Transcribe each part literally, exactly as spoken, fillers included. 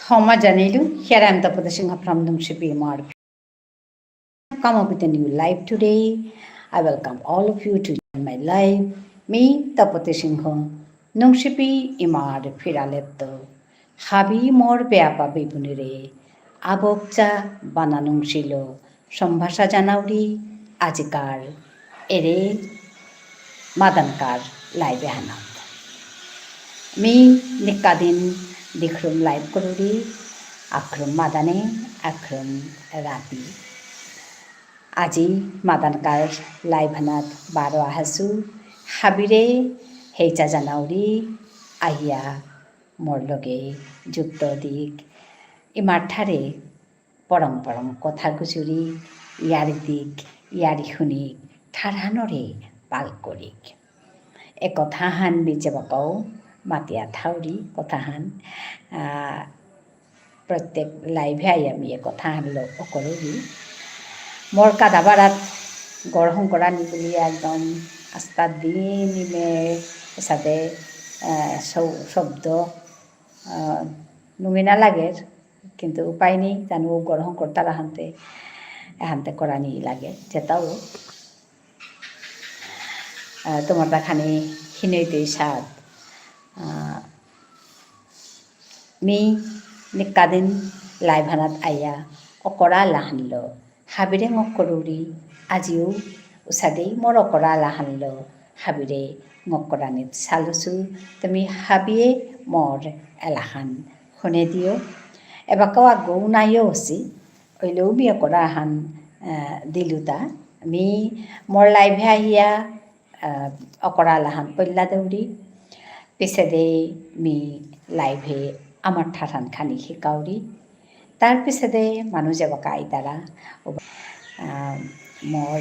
ক্ষমা জানিলু, here I am Tapati Singha from Nungshipi Imar. Come up with a new live today. I welcome all of you to join my live. মি তপতি সিংহ, নুংশিপি ইমার ফিরালেত্ত। হাবি মোর বেয়াপা বেবুনিরে, আবকচা বানা নুংশিল, সম্ভাষা জানাউরি আজিকার এরে মাদানকার live এহানাত। মি নিকাদিন দিখরুম live করুরি, আখরুম মাদানে, আখরুম রাতি। আজি মাদানকার live হানাত বারো আহাসু, হাবিরে হেইচা জানাউরি, আহিয়া মোর লগে যুক্ত দিক। ইমার ঠারে পরং পরং কথা গুজুরি, ইয়ারি দিক, ইয়ারি হুনিক, ঠারহানরে পাল করিক। এ কথাহান মি যেবাকাউ মাতিয়া থাউরি কথাহান, আহ, প্রত্যেক live এ আই আমি এ কথাহানলো অকরুরি। মোর কাদাবারাত গড় হঙকরানি বুলিয়া একদম আস্তা দিন ইমে এসাদে, আহ, সৌ-, শব্দ, আহ, নুঙিনা লাগের। কিন্তু উপায় নেই, তানু গড় হঙকরতারা হানতে, এহানতে করানি লাগে, যেতাও। আহ, তোমার দেখানি হিনইতেই সাত। আহ, মি নিকাদিন live হানাত আইয়া অকরা লাহানলো। হাবিরে ঙক্করুরি আজিও উসাদেই মোর অকরা লাহানলো। হাবিরে ঙক্করানিত সালুসু, তুমি হাবিয়ে মোর এলাহান হুনে দিও। এবাকাও আগৌ নাইও হসি, ওইলেও মি অকরা হান, আহ, দিলুতা। মি মোর live এ আহিয়া, আহ, অকরা লাহান পল্লা দৌরি। পিছেদে মি live এ আমার ঠারহান খানি শিকাউরি। তার পিছেদে মানু যেবাকা আইতারা, ও, আহ, মোর,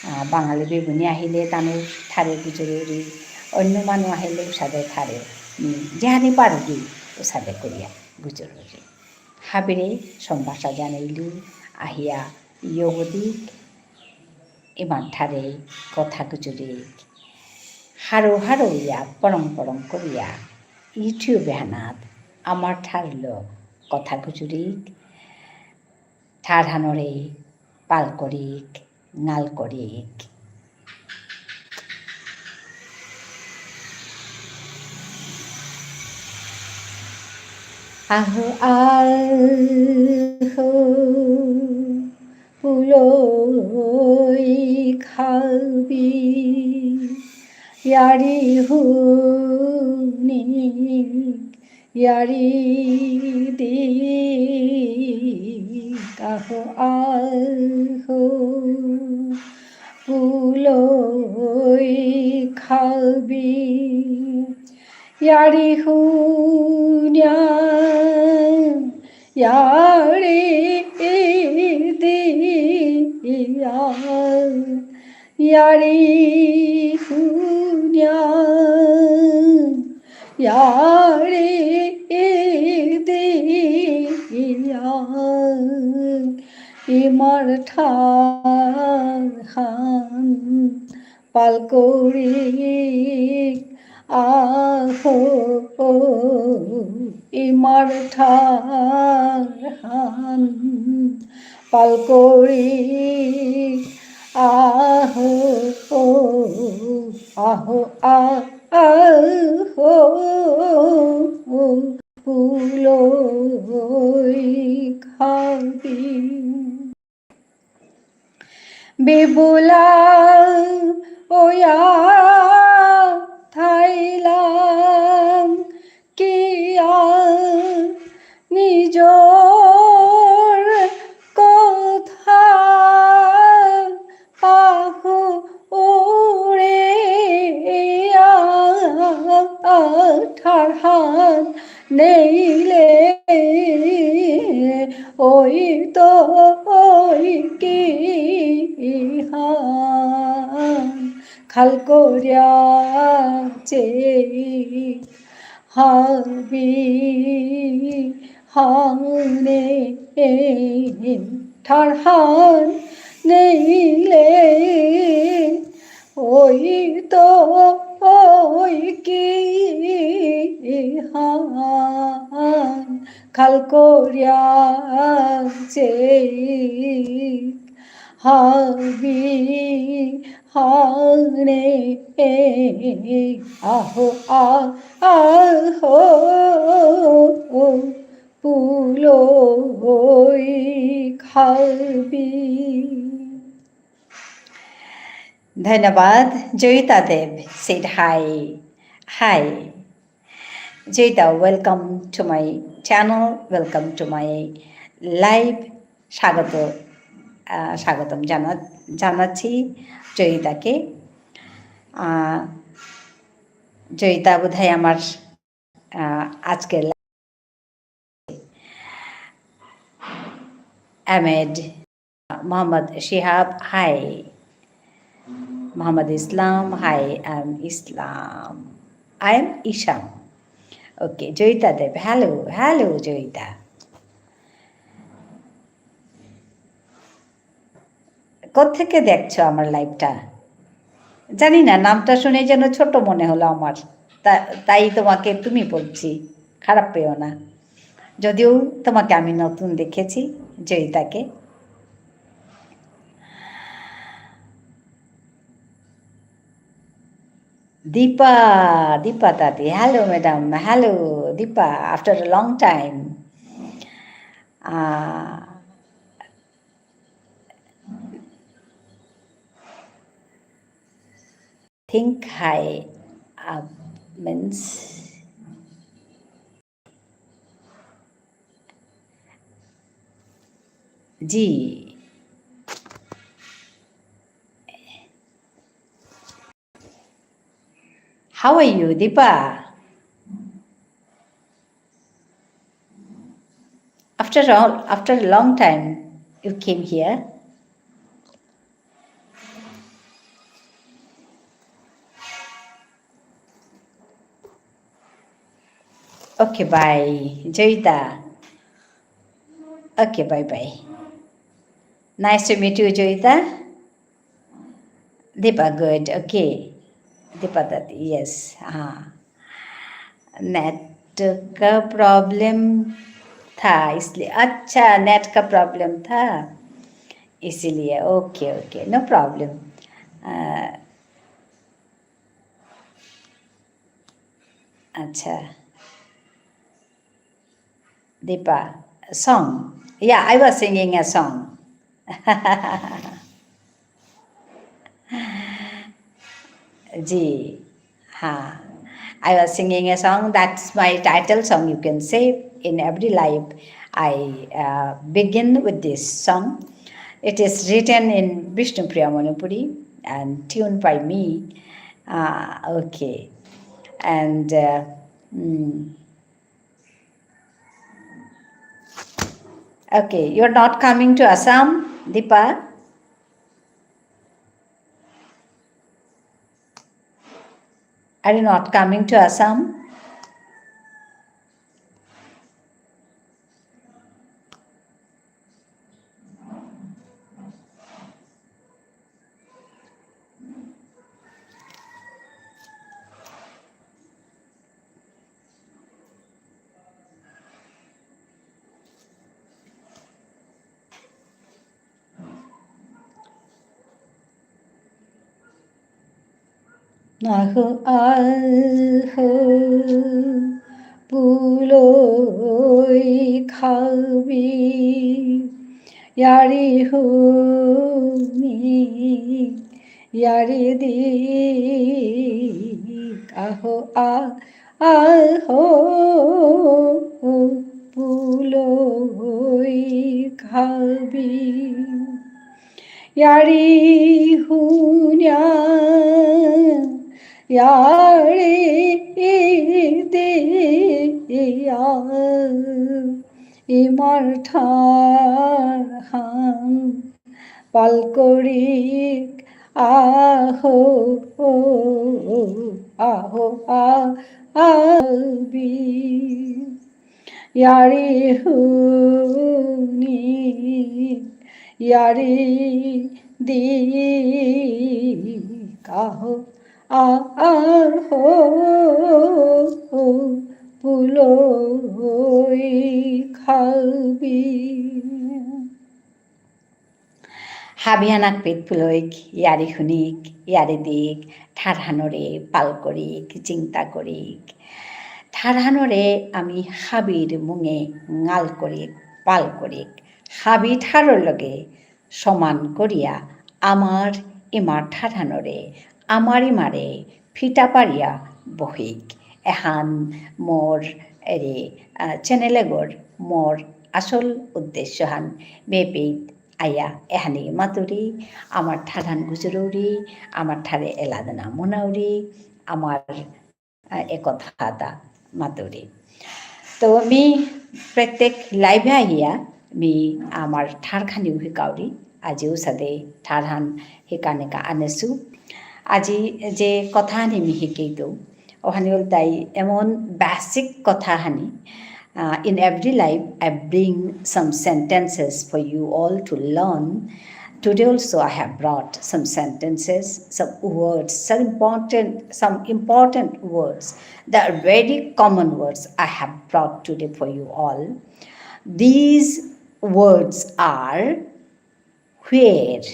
আহ, বাঙালি বেবুনি আহিলে তানুর ঠারে গুজরুরি, অন্য মানু আহিলে উসাদে ঠারে, উম, যেহানি পারুরি উসাদে করিয়া গুজরুরি। হাবিরে সম্ভাষা জানাইলু, আহিয়া ইয়গদিক, ইমার ঠারে কথা গুজুরিক। হারৌ হারৌ ইয়া পরং পরং করিয়া YouTube এহানাত আমার ঠারলো কথা গুজুরিক। ঠারহানরে পাল করিক, ঙাল করিক। আহো, আহো, পুলই খাবি, ইয়ারি হুনি, ইয়ারি দি, আহো, আহো, পুলই খাবি, ইয়ারি হুনিয়া, ইয়ারি দিয়া, ইয়ারি হুনিয়া, ইয়ারি দিয়া, ইমার ঠারহান পাল করিক, আহো, ইমার ঠারহান পাল করিক, আহো, আহো, আ-, আহো, পুলই খাবি। বিবুলা ওয়া থাইলাং কিয়া নিজর কথা পাহুরিয়া ঠারহান নেইলে ওই তো ওই কি হান খাল করিয়া চে হাবি হানে ঠারহান নেইলে ওই তো ওই কি হান খাল করিয়া চেইক হাবি হানে আহো আ-, আহো পুলই খাবি। ধন্যবাদ। জয়িতা দেব said hi. Hi. Joyita, welcome to my channel, welcome to my live. স্বাগত, আহ, স্বাগতম জানা-, জানাচ্ছি জয়িতাকে। আহ, জয়িতা বোধহয় আমার, আহ, আজকের লা-, আহমেদ, মোহাম্মদ শিহাব, hi. মোহাম্মদ ইসলাম, hi, I am Islam. I am ইশাম। Okay, জয়িতা দেব, hello, hello, জয়িতা। কোত্থেকে দেখছো আমার liveটা? জানি না, নামটা শুনে যেন ছোট মনে হলো আমার। তা-, তাই তোমাকে তুমি বলছি, খারাপ পেও না। যদিও তোমাকে আমি নতুন দেখেছি, জয়িতাকে। দীপা, দীপা দাদি, hello madam, hello Dipa, after a long time. Ah, think hi, uh, means G. How are you, Deepa? After all, after a long time, you came here. Okay, bye, Joyita. Okay, bye bye. Nice to meet you, Joyita. Deepa, good. Okay. Deepa Dadi, yes. हाँ। Net का problem था, इसलिए। अच्छा, net का problem था, इसीलिए। Okay, okay. No problem. अ, अच्छा। Deepa, song. Yeah, I was singing a song. জি, হ্যাঁ। I was singing a song. That's my title song. You can say in every live, I, uh, begin with this song. It is written in Bishnupriya Manipuri and tuned by me. Uh, okay. And, uh, mm, okay, you're not coming to Assam, Deepa? Are you not coming to Assam? আহো, আহো, পুলই খাবি, য়ারি হুনি, য়ারি দি, আহো, আ, আহো, পুলই খাবি। য়ারি হুনিয়া, য়ারি দিয়া, ইমার ঠারহান পাল করিক, আহো, আহো, আ-, আবি। য়ারি হুনি, য়ারি দি, কাহো, আ-, আহো, পুলই খাবি। হাবিহানাক পেট পুলইক, ইয়ারি হুনিক, ইয়ারি দিক, ঠারহানরে পাল করিক, চিন্তা করিক। ঠারহানরে আমি হাবির মুঙে ঙাল করিক, পাল করিক। হাবি ঠারর লগে সমান করিয়া আমার ইমার ঠারহানরে, আমার ইমারে ফিটা পারিয়া বহিক। এহান মোর এরে, আহ, channel এগর মোর আসল উদ্দেশ্যহান। বেপেইত আয়া এহানি মাতুরি, আমার ঠারহান গুজরৌরি, আমার ঠারে এলাদনা মনাউরি, আমার আহ, এ কথাতা মাতুরি। তো মি প্রত্যেক live এ আহিয়া মি আমার ঠারহানি হিকাউরি, আজিও সাদে ঠারহান হিকানিকা আনেসু। আজি যে কথাহানি মি হিকেইতৌ, অহানি ইলতাই এমন basic কথাহানি, Uh, in every life, I bring some sentences for you all to learn. Today also, I have brought some sentences, some words, some important, some important words. They are very common words I have brought today for you all. These words are where,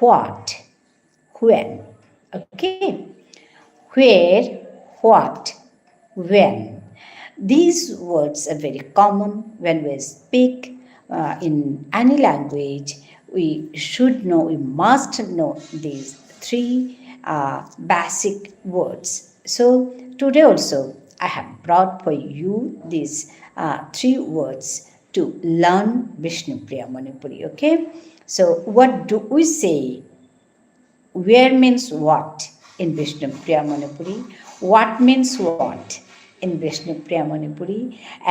what, when. Okay? Where, what, when. These words are very common when we speak, uh, in any language. We should know, we must know these three, uh, basic words. So today also I have brought for you these, uh, three words to learn Bishnupriya Manipuri, okay? So what do we say? Where means what in Bishnupriya Manipuri? What means what in Bishnupriya Manipuri?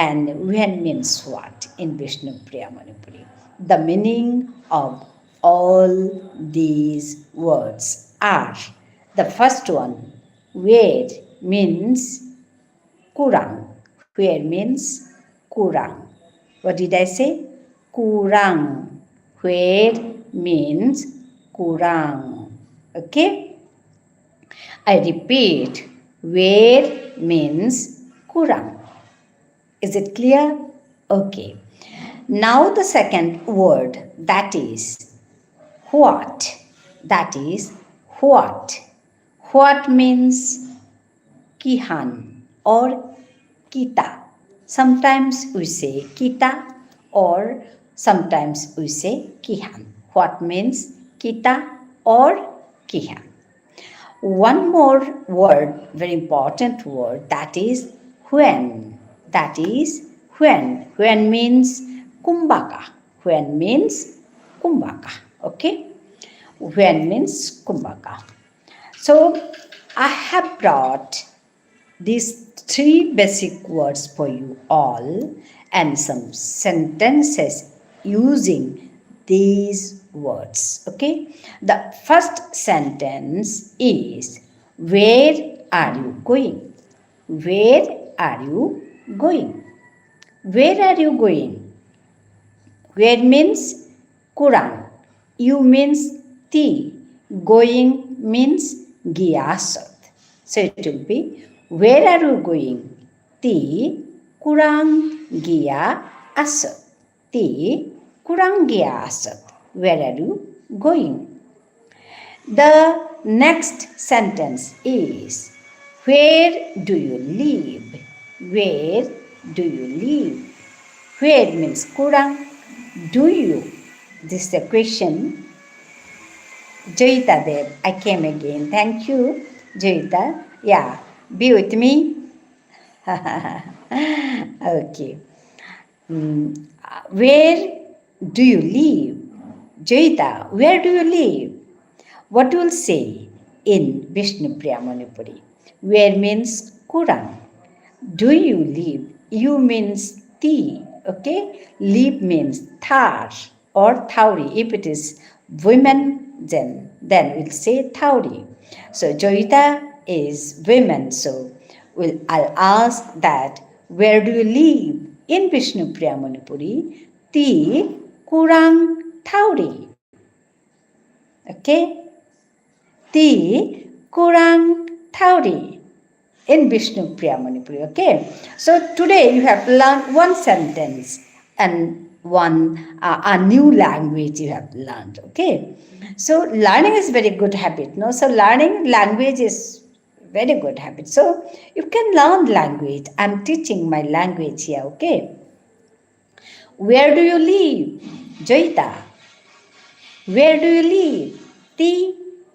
And when means what in Bishnupriya Manipuri? The meaning of all these words are, the first one, where means Kurang. Where means kurang. What did I say? Kurang. Where means kurang. Okay? I repeat, where means kurang. Is it clear? Okay. Now the second word, that is what. That is what. What means kihan or kita. Sometimes we say kita or sometimes we say kihan. What means kita or kihan? One more word, very important word, that is when. That is when. When means kumbaka. When means kumbaka. Okay? When means kumbaka. So, I have brought these three basic words for you all and some sentences using these words. Okay? The first sentence is, where are you going? Where are you going? Where are you going? Where means kurang. You means ti. Going means গিয়া আসত. So it will be, where are you going? Ti kurang গিয়া আসত. Ti kurang গিয়া আসত. Where are you going? The next sentence is, where do you live? Where do you live? Where means kurang. Do you? This is the question. Joyita Deb, I came again. Thank you, Joyita. Yeah, be with me. Okay. Mm, where do you live? Joyita, where do you live? What do you say in Bishnupriya Manipuri? Where means kurang. Do you live? You means ti, okay? Live means thar or thauri. If it is women, then, then we'll say thauri. So Joyita is women, so we'll, I'll ask that, where do you live in Bishnupriya Manipuri? Ti kurang thauri. Okay? Ti kurang thauri. in Bishnupriya Manipuri, okay? So today you have learned one sentence and one, uh, a new language you have learned, okay? So learning is very good habit, no? So learning language is very good habit. So you can learn language. I'm teaching my language here, okay? Where do you live? Joyita. Where do you live? তি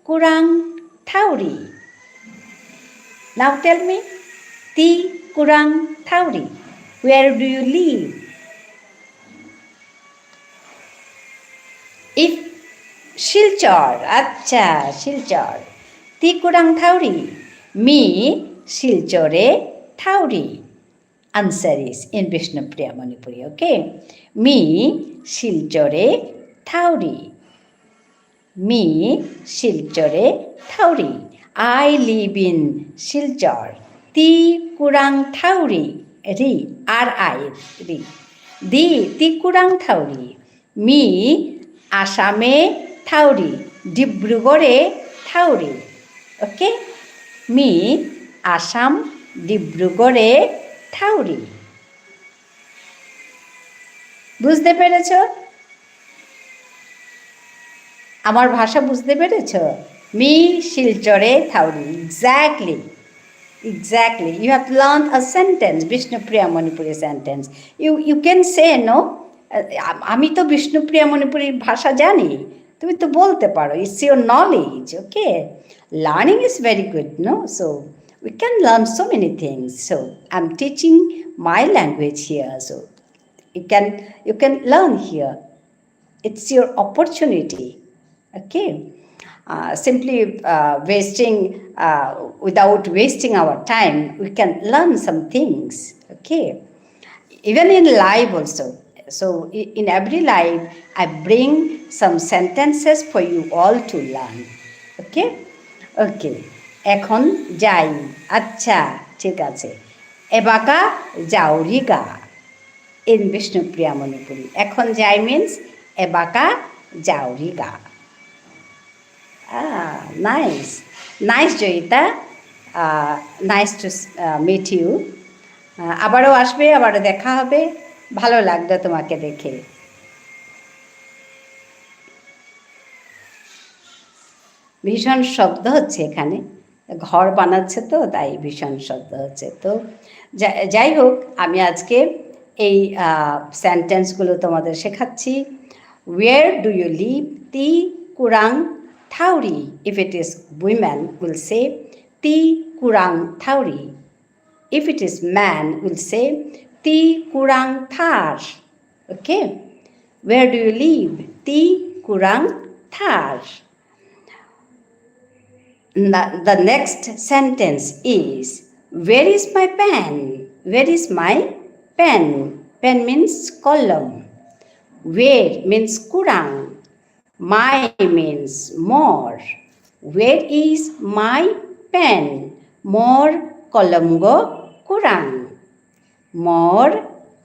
কুরাং ঠাউরি? Now tell me, তি কুরাং ঠাউরি? Where do you live? If Silchar, আচ্ছা, শিলচর। তি কুরাং ঠাউরি? মি শিলচরে ঠাউরি। Answer is in Bishnupriya Manipuri, okay? Me শিলচরে ঠাউরি। মি শিলচরে ঠাউরি। I live in Silchar. তি কুরাং ঠাউরি? রি, আর আই, রি। দি, তি কুরাং ঠাউরি? মি আসামে ঠাউরি, ডিব্রুগড়ে ঠাউরি। Okay? মি আসাম ডিব্রুগড়ে ঠাউরি। বুঝতে পেরেছ? আমার ভাষা বুঝতে পেরেছ? মি শিলচরে ঠাউরি। Exactly. Exactly. You have learned a sentence, Bishnupriya Manipuri sentence. You, you can say, no? আ-, আমি তো বিষ্ণুপ্রিয়া মণিপুরী ভাষা জানি। তুমি তো বলতে পারো। It's your knowledge, okay? Learning is very good, no? So, we can learn so many things. So, I'm teaching my language here. So, you can, you can learn here. It's your opportunity. Okay? Uh, simply, uh, wasting, uh, without wasting our time, we can learn some things. Okay? Even in life also. So, i-, in every life, I bring some sentences for you all to learn. Okay? Okay. এখন যাই। আচ্ছা, ঠিক আছে। এবাকা যাওরিগা। In Bishnupriya Manipuri. এখন যাই means এবাকা যাওরিগা। Ah, nice. Nice, Joyita. Ah, nice to, uh, meet you. Uh, আবারও আসবে, আবারও দেখা হবে। ভালো লাগলো তোমাকে দেখে। ভীষণ শব্দ হচ্ছে এখানে, ঘর বানাচ্ছে তো, তাই ভীষণ শব্দ হচ্ছে। তো যা-, যাই হোক, আমি আজকে এই, আহ, sentenceগুলো তোমাদের শেখাচ্ছি। Where do you live? তি কুরাং ঠাউরি। If it is women, will say, তি কুরাং ঠাউরি। If it is man, will say, তি কুরাং থার। Okay? Where do you live? তি কুরাং থার। The, the next sentence is, where is my pen? Where is my pen? Pen means কলম। Where means কুরাং। My means more. Where is my pen? মোর কলমগ কুরাং। মোর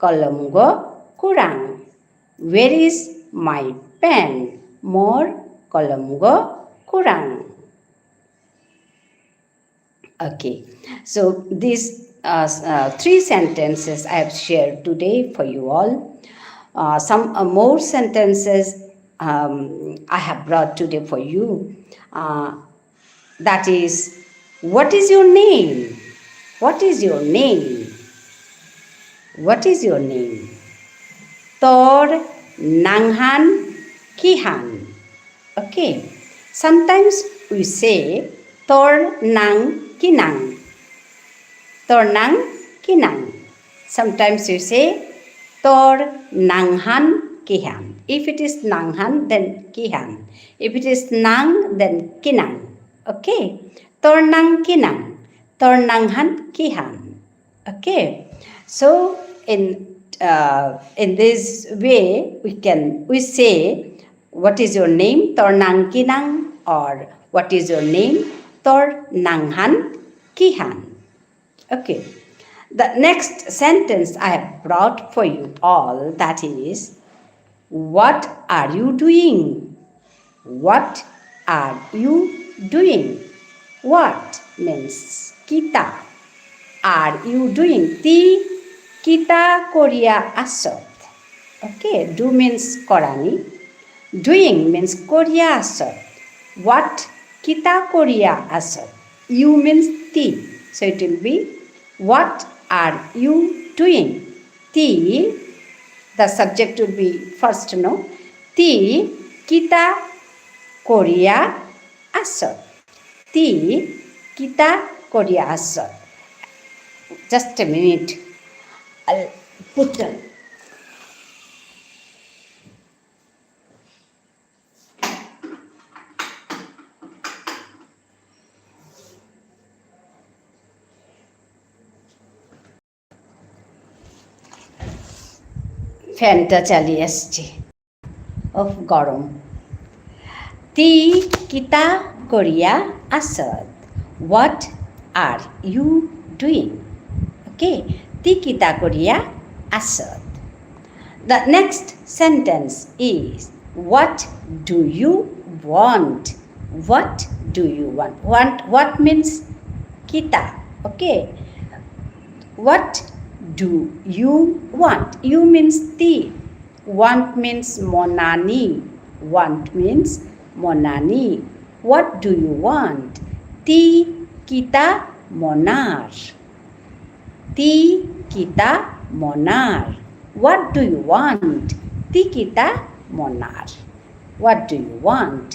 কলমগ কুরাং। Where is my pen? মোর কলমগ কুরাং। Okay, so these, uh, s-, uh, three sentences I have shared today for you all. Uh, some, uh, more sentences, um, I have brought today for you. Uh, that is, what is your name? What is your name? What is your name? তোর নাঙহান কিহান? Okay. Sometimes we say, তোর নাঙ কিহান? তোর নাঙ কিহান? Sometimes we say, তোর নাঙহান কিহান? If it is নাঙহান, then কিহান. If it is নাঙ, then কিহান. Okay? তোর নাঙ কিহান? তোর নাঙহান কিহান? Okay. So in, uh, in this way, we can, we say, what is your name? তোর নাঙ কিহান? Or what is your name? তোর নাঙহান কিহান? Okay. The next sentence I have brought for you all, that is, what are you doing? What are you doing? What means কিতা? are you doing? তি কিতা করিয়া আসত? Okay, do means করানি। Doing means করিয়া আসত। What, কিতা করিয়া আসত? You means তি। So it will be, what are you doing? তি, the subject will be first, no? তি কিতা করিয়া আসত? তি কিতা করিয়া আসত? Just a minute. I'll put them. Fan টা চালিয়ে আসছি। Of গরম। তি কিতা করিয়া আসত? What are you doing? Okay, তি কিতা করিয়া আসত? The next sentence is, what do you want? What do you want? Want, what means কিতা? Okay. What do you want? You means তি। Want means মনানি। Want means মনানি। What do you want? তি কিতা মনার? তি কিতা মনার? What do you want? তি কিতা মনার? What do you want?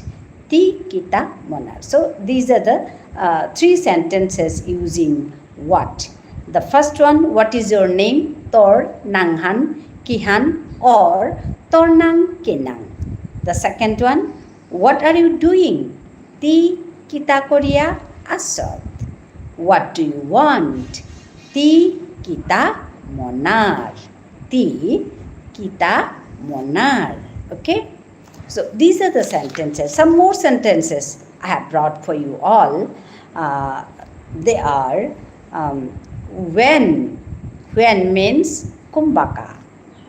তি কিতা মনার? So these are the uh, three sentences using what. The first one, what is your name? তোর নাঙহান কিহান, or তোর নাঙ কিহান। The second one, what are you doing? তি কিতা করিয়া আসত? What do you want? তি কিতা মনার? তি কিতা মনার? Okay? So these are the sentences. Some more sentences I have brought for you all. Uh, they are, um, when. When means কুম্বাকা।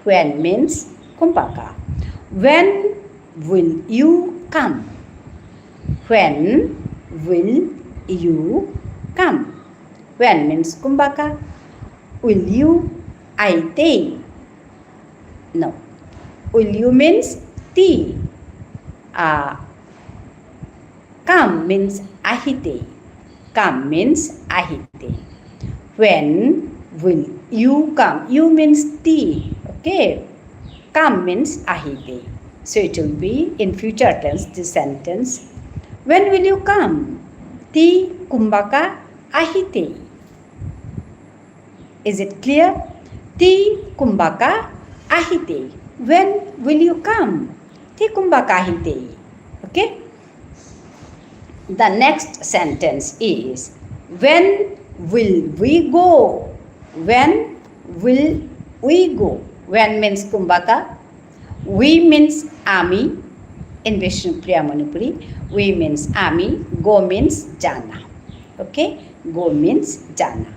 When means কুম্বাকা। When will you come? When will you come? When means কুম্বাকা। Will you, আইতেই? No. Will you means তি। Uh, come means আহিতেই। Come means আহিতেই। When will you come? You means তি। Okay? Come means আহিতেই। So it will be in future tense, this sentence. When will you come? তি কুম্বাকা আহিতেই। Is it clear? তি কুম্বাকা আহিতেই। When will you come? তি কুম্বাকা আহিতেই। Okay? The next sentence is, when will we go? When will we go? When means কুম্বাকা। We means আমি, in Bishnupriya Manipuri, we means আমি, go means যানা। Okay? Go means যানা।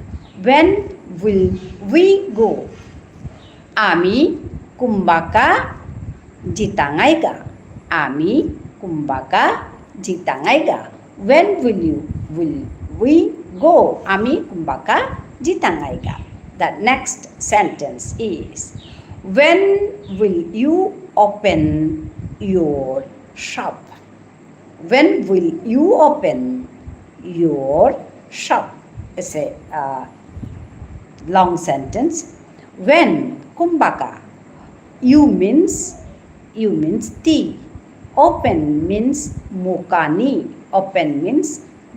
When will we go? আমি কুম্বাকা জিতাঙাইগা। আমি কুম্বাকা জিতাঙাইগা। When will you, will we go? আমি কুম্বাকা জিতাঙাইগা। The next sentence is, when will you open your shop? When will you open your shop? It's a uh, long sentence. When, কুম্বাকা। You means, you means তি। Open means মুকানি। Open means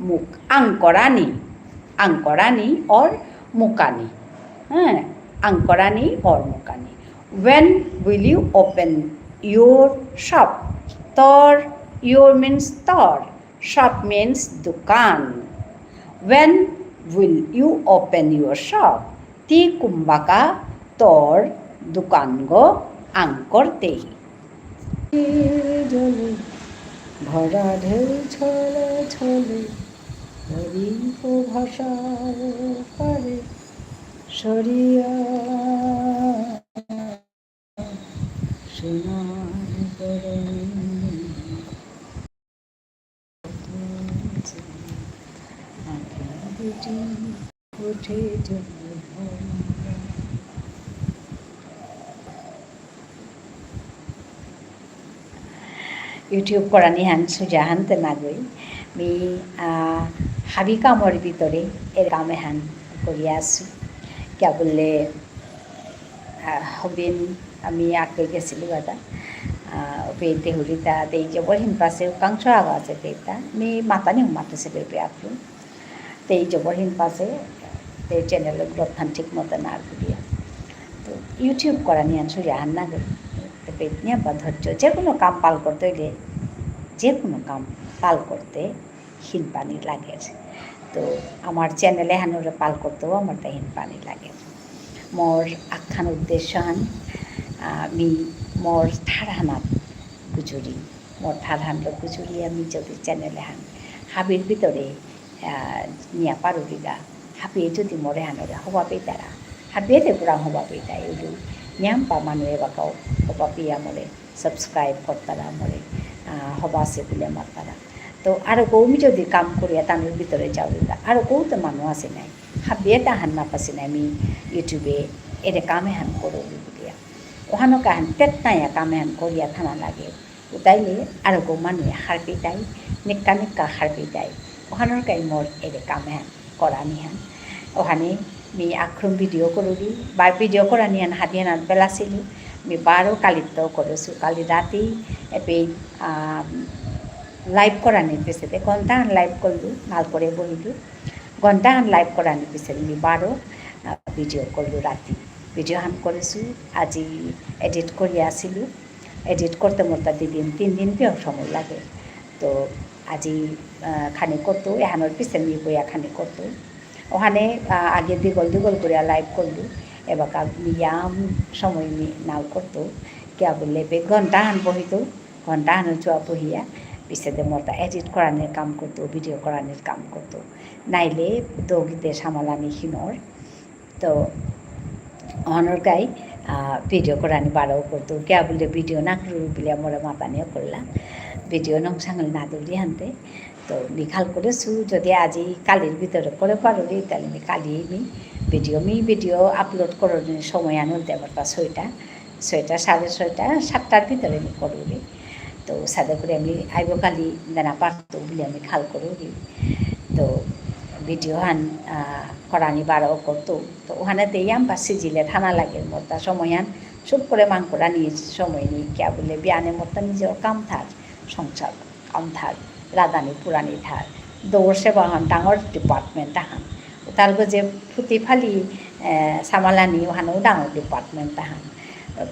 মুক, আঙকরানি। আঙকরানি or মুকানি। হ্যাঁ, আঙকরানি or মুকানি। When will you open your shop? তোর, your means তোর। Shop means দোকান। When will you open your shop? তি কুম্বাকা তোর দোকানগো আঙকরতেই। জলে ভরা ঢেউ ছলে ছলে, হরিপ ভাষার পারে সরিয়া। সোনার তরঙ্গ। YouTube করানি হান সুজা হান তে নাগই। মি, আহ, হাবি কামর ভিতরে এরে কাম এহান করিয়া আসু। কিয়া বুললে, আহ, হবিন আমি আগে গেছিলু গাদা। আহ, ওপে দেহুরিতা, তেই জবর হিন পাসে, কাংস আগা আছে তেইতা। মি মাতানি মাতেসে বেবে আকলু। তেই জবর হিন পাসে, তে channel growth হান ঠিক মতো না আর করিয়া। তো YouTube করানি হান সুজা হান নাগই। তবে নিয়াম পা ধৈর্য, যে কোনো কাম পাল করতে হইলে, যে কোনো কাম পাল করতে হিন পানি লাগে। তো আমার channel এহানরে পাল করতেও আমার তা হিন পানি লাগে। মোর আখান উদ্দেশ্য হান, আহ, মি মোর ঠারহানাত গুজুরি, মোর ঠারহানলো গুজুরি আমি যদি channel এহান হাবির ভিতরে, আহ, নিয়া পারুরিগা, হাবিয়ে যদি মোরে হানরে হবা পেইতারা, হাবিয়ে তে পুরা হবা পেইতা, এলু নিয়াম পা মানু এবাকাও হবা পেয়া মোরে subscribe করতারা মোরে, আহ, হবা সে বুলে মাতারা। তো আরো কৌ মি যদি কাম করিয়া তানুর ভিতরে যাওরিতা, আরো কৌ তো মানু আসে নাই। হাবিয়ে তা হান না পাসে নাই মি YouTube এ এরে কাম এহান করুরি বুলিয়া। ওহানো কাহান তেতনায়া কাম এহান করিয়া থানা লাগে। উতাইলে আরো কৌ মানুয়ে হারপিতাই, নিক্কা নিক্কা হারপিতাই। ওহানর কাই মোর এরে কাম এহান করানি হান। ওহানে মি আক্রম video করুরি, বা video করানি হান হাদিয়ানাত বেলাসিলু, মি বারো কালিত্ত করেসু, কালি রাতি এপে, আহ, live করানি পিছেতে, ঘন্টা হান live করলু, ভাল করে বহিলু, ঘন্টা হান live করানি পিছেতে মি বারো, আহ, video করলু রাতি। Video হান করেসু, আজি edit করিয়া আসিলু, edit করতে মোরতা দুদিন, তিন দিন পেয়েও সময় লাগে। তো আজি, আহ, খানি করতো, এহানোর পিছে মি বইয়া খানি করতো। ওহানে, আহ, আগে দীঘল দীঘল করিয়া live করলু, এবাকা নিয়াম সময় মি নাও করতো, কিয়া বুললে বে ঘন্টা হান বহিতো, ঘন্টা হান চুয়া বহিয়া, পিছেতে মোরতা edit করানির কাম করতো, video করানির কাম করতো। নাইলে দৌগিতে সামালানি হিনর। তো, অনর গাই, আহ, video করানি বারো করতো, কিয়া বুলে video না করু বুলে মোরে মাতানিও করলা। Video নং সাঙ্গল না দৌড়ি হানতে। তো, মি খাল করেসু, যদি আজি কালির ভিতরে করে পারুরি, তাহলে মি কালি মি video, মি video upload করার সময় আনতে আমার পাস ছয়টা, ছয়টা, সাড়ে ছয়টা, সাতটার ভিতরে মি করুরি। তো, সাদে করে আমি আইব কালি দেনা পারতো বুলে আমি খাল করুরি। তো, video হান, আহ, করানি বারো করতো। তো, ওহানে তে ইয়াম পা সিজিলে থানা লাগে মোরতা সময় হান। চুপ করে মাং করানি সময় নেই। কিয়া বুলে বিয়ানে মোরতা নিজের কাম থার, সংসার কাম থার, রাধানি পুরানি থার। দৌড় সেবা হান ডাঙর department হান। উতার গজে ফুতি ফালি, আহ, সামালানি ওহানও ডাঙর department হান।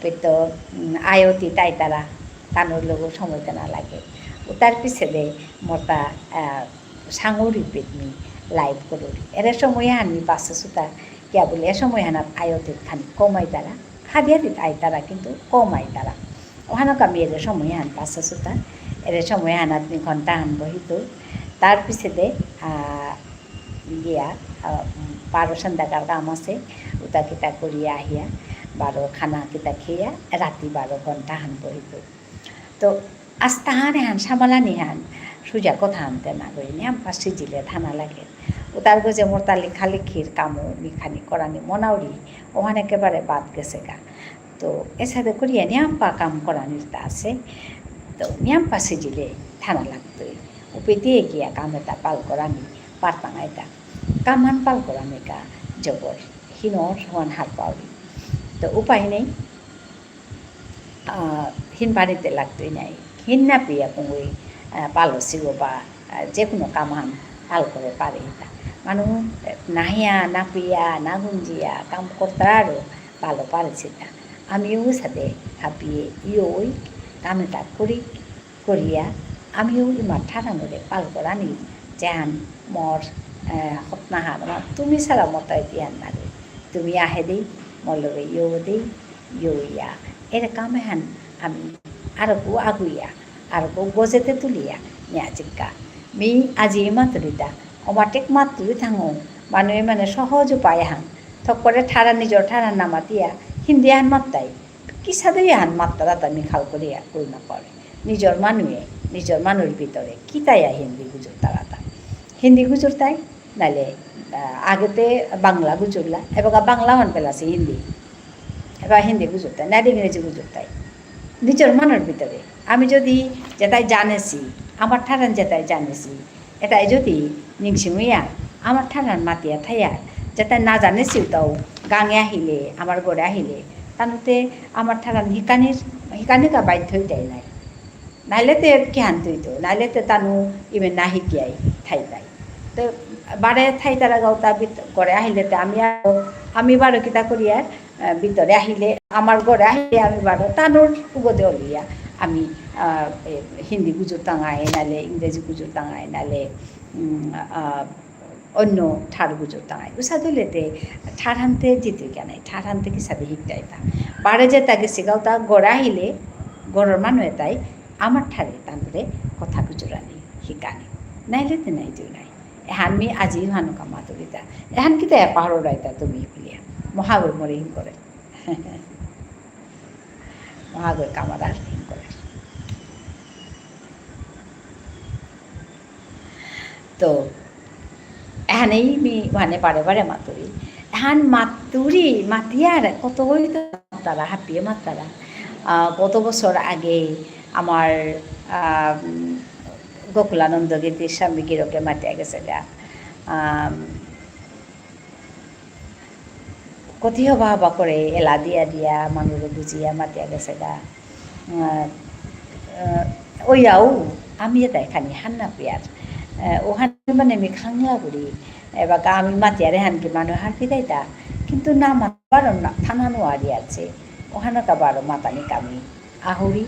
পেতো, উম, আয়তি তাইতারা, তানুর লগেও সময় দেনা লাগে। উতার পিছেদে মোরতা, আহ, সাঙুরি পিত মি live করুরি। এরে সময় হান মি পাসে সুতা, কিয়া বুলে এ সময় হানাত আয়তিত খানি কমাইতারা, হাদিয়াতিত আইতারা কিন্তু কমাইতারা। ওহানো কামি এরে সময় হান পাসে সুতা, এরে সময় হানাত মি ঘন্টা হান বহিতো। তার পিছেদে, আহ, গিয়া, আহ, বারো সন্ধ্যাকার কাম আছে, উতা কিতা করিয়া আহিয়া, বারো খানা কিতা খেয়া, রাতি বারো ঘন্টা হান বহিতো। তো, আস্তাহান এহান, সামালানি হান, সুজা কথা আনতে না গই, নিয়াম পা সিজিলে থানা লাগে। উতার গজে মোরতা লেখালেখির কামও, লেখানি করানি মনাউরি, ওহান একেবারে বাদ গেসেগা। তো, এসাদে করিয়া নিয়াম পা কাম করানির তা আছে। তো, নিয়াম পা সিজিলে থানা লাগতই। উপেতে গিয়া কাম এতা পাল করানি, পারতাঙাইতা। কামান পাল করানিকা জবর হিনর ওহান হারপাউরি। তো, উপায় নেই। আহ, হিন পানিতে লাগতই নাই। হিন না পিয়া কুঙ্গুই, আহ, পালো সিগো বা, আহ, যে কোনো কাম হান পাল করে পারে হিতা। মানু, আহ, নাহিয়া, না পিয়া, না গুঞ্জিয়া, কাম করতারা আরো পালো পারে সিতা। আমিও সাথে হাবিয়ে ইয়ো ওই কাম এতা করি, করিয়া, আমিও ইমার ঠারানোরে পাল করানি, যেহান মোর, আহ, হতনাহান, মা, তুমি সারা মতো ইতিহান নারে। তুমি আহে দেই, মল্লরে ইয়ো দেই, ইয়ো ইয়া। এরে কাম এহান আমি আরকু আগুইয়া, আরকু গজেতে তুলিয়া, নিয়া জিক্কা। মি আজি মাতুরিতা, অমাটেক মাতুরি থাঙো, মানুয়ে মানে সহজ উপায় হান। থক করে ঠারা নিজর ঠারা নামাতিয়া, হিন্দি আন মাত্তাই। কিসাদে ইয়াহান মাত্তারাতা মি খাল করিয়া কই না পারে। নিজর মানুয়ে, নিজর মানুর ভিতরে কিতায়া হিন্দি গুজুরতারাতা। হিন্দি গুজুরতাই, নাইলে, আহ, আগেতে বাংলা গুজুরলা, এবাকা বাংলা হন পেলাসি হিন্দি। এবার হিন্দি গুজুরতাই, নাইলে ইংরেজি গুজুরতাই। নিজর মনর ভিতরে। আমি যদি যেতাই জানেসি, আমার ঠারহান যেতাই জানেসি, এতাই যদি নিংসিং অইয়া, আমার ঠারহান মাতিয়া থাইয়া, যেতাই না জানেসি তাও গাঙে আহিলে, আমার ঘরে আহিলে, তানুতে আমার ঠারহান হিকানির, হিকানিকা বাধ্য অইতাই নাই। নাইলে তে কিহান তুইতো, নাইলে তে তানু ইমে না হিকিয়াই থাইতাই। তো বারে থাইতারা গাউতা বিত-, ঘরে আহিলে তে আমি আরো, আমি বারো কিতা করিয়ার, আহ, ভিতরে আহিলে, আমার ঘরে আহিলে আমি বারো তানুর উগদে অলিয়া। আমি, আহ, এ, হিন্দি গুজুরতাঙাই, নাইলে ইংরেজি গুজুরতাঙাই, নাইলে, উম, আহ, অন্য ঠার গুজুরতাঙাই। উসাদে অইলে তে ঠারহানতে জিতে কেনাই, ঠারহানতে কিসাদে হিকতাইতা। বারে যেতা গেসিগাউতা ঘরে আহিলে, ঘরর মানু এতাই আমার ঠারে তানুরে কথা গুজুরানি, হিকানি। নাইলে তে নাই দিও নাই। এহান মি আজি হানুকা মাতুরিতা। এহান কিতা পাহররাইতা তুমি বুলিয়া। মহাগর মরে হিন করে। মহাগর কামাদার হিন করে। তো, এহানেই মি মানে বারে বারে মাতুরি। এহান মাতুরি, মাতিয়ার কত হইতো মাতারা, হাবিয়ে মাতারা। আহ, কত বছর আগে আমার, আহ, উম, গোকুলানন্দ গীতিস্বামী গিরকে মাতিয়া গেসেগা। আম, কতি হবা হবা করে এলা দিয়া দিয়া মানুরে বুঝিয়া মাতিয়া গেসেগা। আহ, আহ, ওয়াও, আমি এতাই খানি হান্না পিয়ার। আহ, ওহান মানে মি খাংলা করি। এবাকা আমি মাতিয়ার এহান কি মানু হারপিতাইতা। কিন্তু না মাতবার না, থানা নোয়ারি আছে। ওহানকা বারো মাতানি কামি। আহুরি,